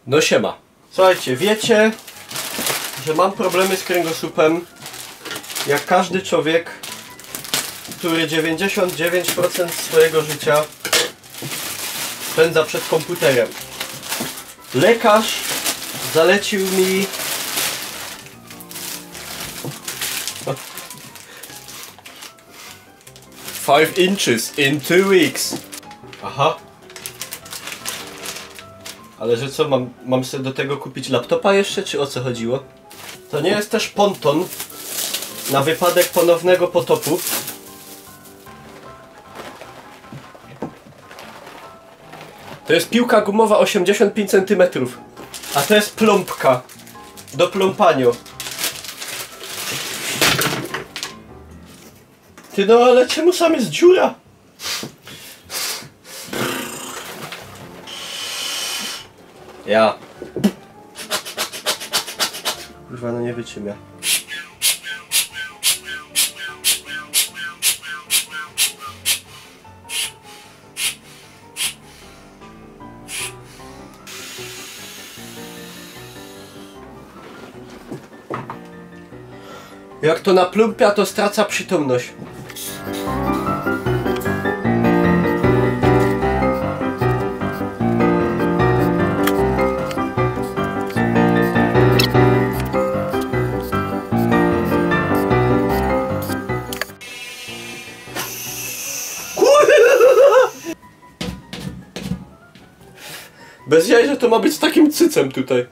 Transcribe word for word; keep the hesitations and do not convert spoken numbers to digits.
No siema. Słuchajcie, wiecie, że mam problemy z kręgosłupem, jak każdy człowiek, który dziewięćdziesiąt dziewięć procent swojego życia spędza przed komputerem. Lekarz zalecił mi five inches in two weeks. Aha. Ale że co, mam, mam sobie do tego kupić laptopa jeszcze, czy o co chodziło? To nie jest też ponton na wypadek ponownego potopu? To jest piłka gumowa osiemdziesiąt pięć centymetrów. A to jest plumpka do plumpaniu. Ty, no ale czemu sam jest dziura? Ja. Kurwa, no nie wytrzymia. Jak to naplumpia, to straca przytomność. Kurwa! Bez jaj, że to ma być z takim cycem tutaj.